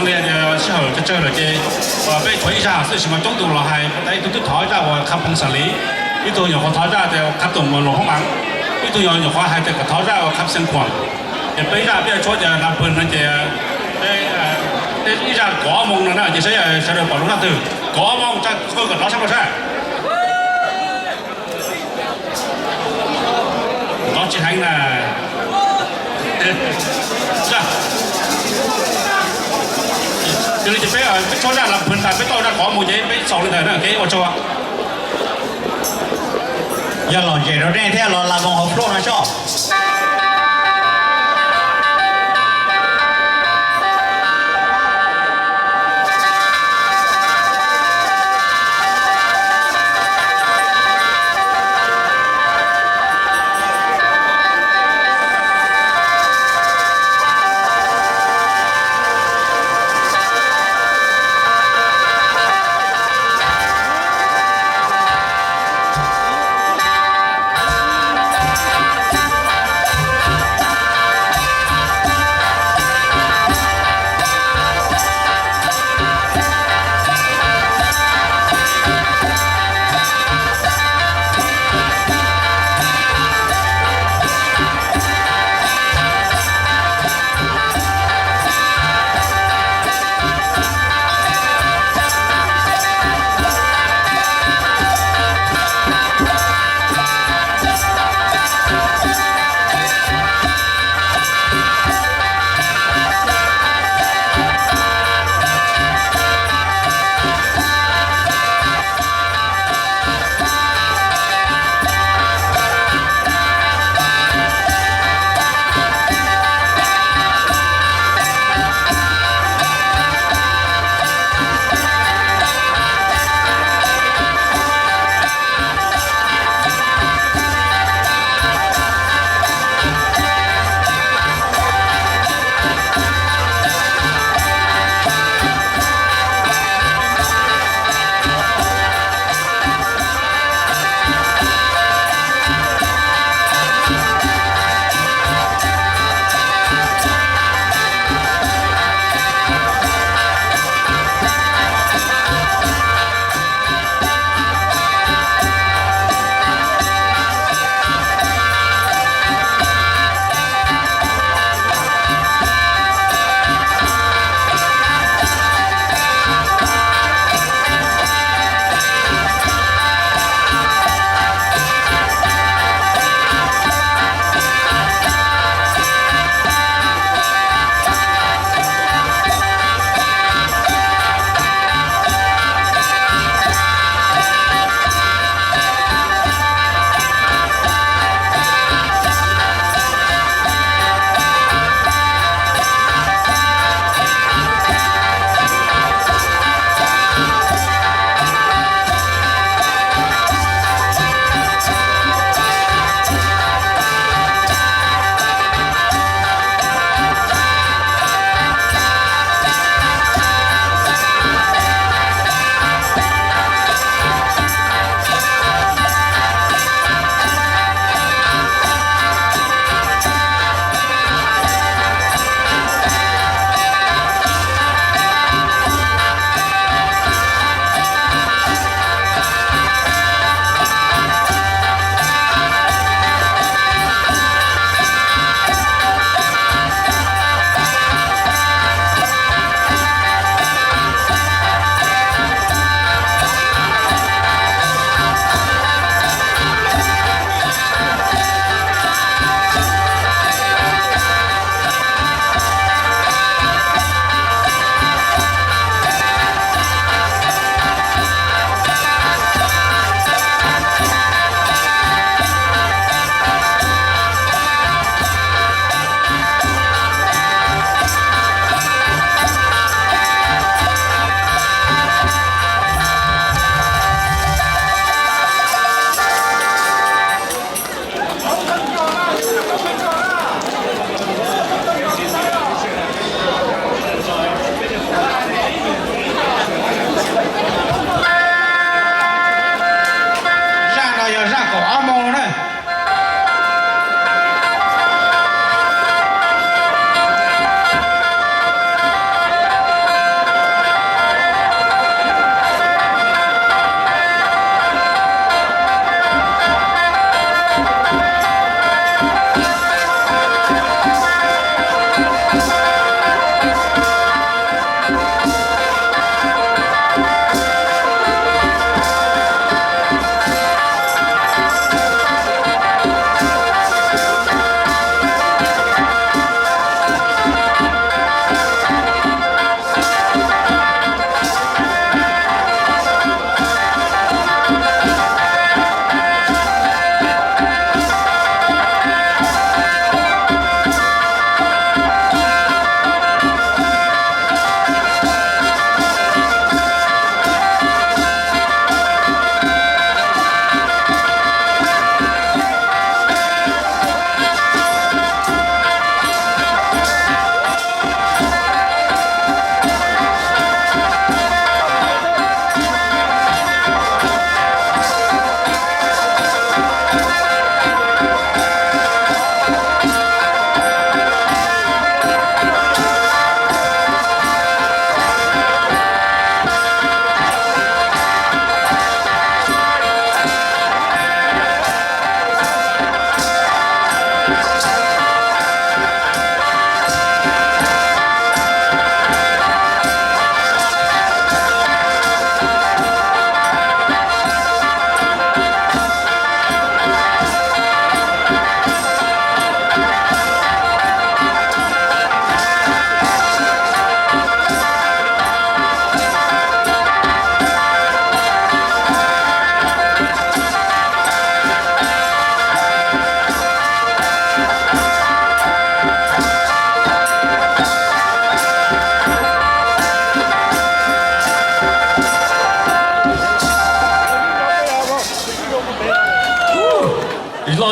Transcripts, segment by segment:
Li tias sij hawm tsawg tsawg lawm ces peb tshuav ib zaj xwb, tab sis mas coob tus los hais, ib tug twb thov zaj uas Khab Phoov Xas Lis, ib tug nyuam qhuav thov zaj tias Khab Toom Mus Luas Hoob Mas, ib tug nyuam qhuav hais tias kom thov zaj uas Khab Xeev Khuam. Ces peb zaj peb yuav tshuab tias Nas Phwm no ces peb ib zaj kaum ob moos no na, ces saib sawv daws pom zoo zaj twg. Kaum ob moos, tsa qw kom rov sab rau sab. Rov tsis heev na. Yog li ces peb, peb tshuab zaj Nas Phwm tas peb tau zaj kaum ob moos ces peb xaus li ntawd na, kev ua tsaug. Yog lom zem rau nej thiab los las moos hauv fluj no soj.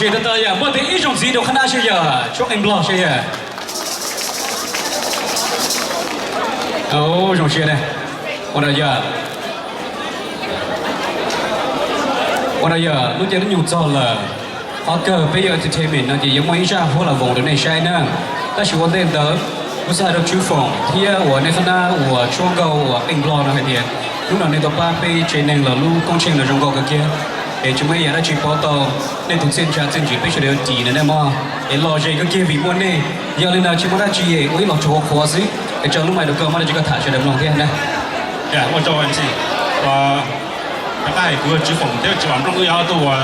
Tsis tas tas yog muaj tej ib zaug ntxiv rau qhab nab seb yog tshuab qeej nplog seb yog. Zoo siab ne. Ua no yog, ua no yog lub caij lub nyoog txog lawm. Qhov kawg peb yuav entertainment no ces yuav muaj ib zaj huab los voos rau nej saib na. Tab sis ua ntej ntawd kuv xav hais rau Tswv Foom thiab uas nej qhab nab uas tshuab nkauj uas qeej nplog no hais tias hnub no nej tau pab peb tsev neeg los lub koob tsheej no zoo nkauj kawg kiag. Es tsis muaj ib yam dab tsi pauv tau nej tus txiaj ntsha txiaj ntsig peb sawv daws yuav ris na nej mog. Es lom zem kawg kiag vim muaj nej. Yog li ntawd tsis muaj dab tsi es ua ib los tsuag qhuav qhuav xwb es tso lub mais rau koj, muab dab tsi koj tham sawv daws mloog thiab na. Ua tsaug MC. Rov qab hais kuv yog Tswv Foom thiab Tswv Vam Nplooj wb yog ob tug uas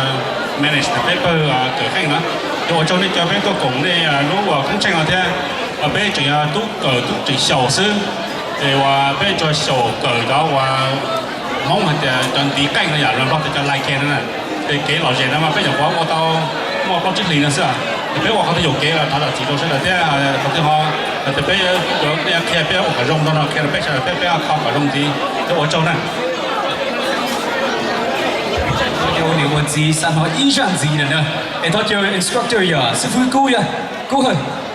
manage peb pawg kawm qeej no. Ces ua tsaug nej coj peb tuaj koom nej lub uas koob tsheej no thiab. Peb tseem yog tub kawm tub tseem xyaum xwb. Ces uas peb tsuas xyaum kawm cov uas Hmoob hais tias cov ntiv qeej no yom, los Nplog tias cov lai khe no na. Ces kev lom zem no mas peb nyuam qhuav ua tau muaj plaub tsib hlis no xwb. Ces peb ua qhov twg yaum kev los thov zam txim rau sawv daws thiab. Qhov twg ho tias peb yuav qhia peb ua kom zoo no no qhia rau peb sawv daws thiab peb ho kho kom zoo ntxiv. Ces ua tsaug na. Ua ntxiv xav hnov ib zaj ntxiv na. Es thov caw instructor yog xib fwb Kub, yog Kub,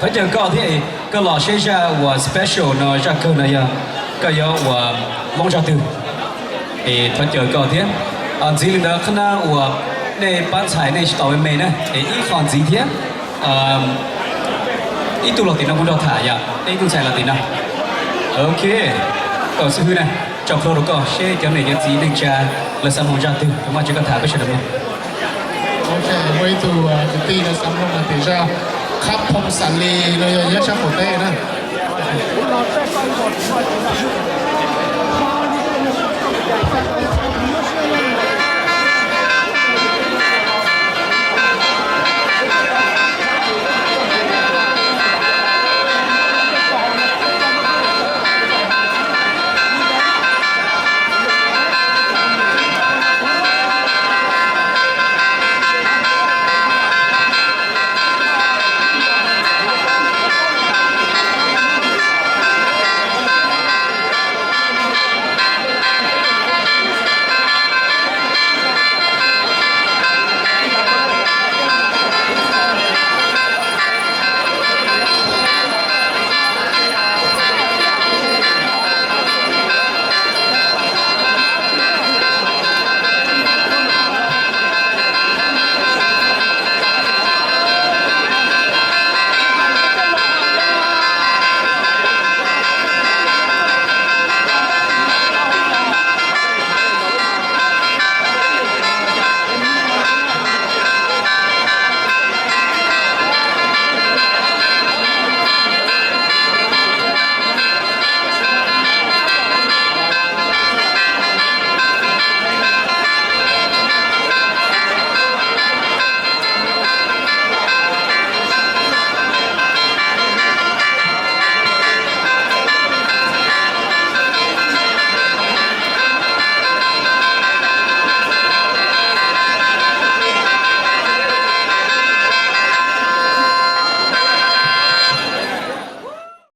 thov caw koj thiab es koj los seb zaj uas special no, zaj kawg no yog koj yuav ua Hmoob zaj twg. Es thov caw koj thiab. Ntxiv li ntawd qhab nab uas nej pab ntxhais nej tsis tau me me na, es ib qho ntxiv thiab. Ib tug los tim no kuv nrog tham yom, nej ib tug ntxhais los tim no. Ok, koj xib fwb na, tso plhuav rau koj seb cov niam cov txiv neej tsa lawv xav mloog zaj twg, muaj tsis koj tham peb sawv daws mloog. Muaj ib tug kwv tij lawv xav mloog hais tias zaj Khab Phoo Xas Lis no yog nyob sab qaum teb na.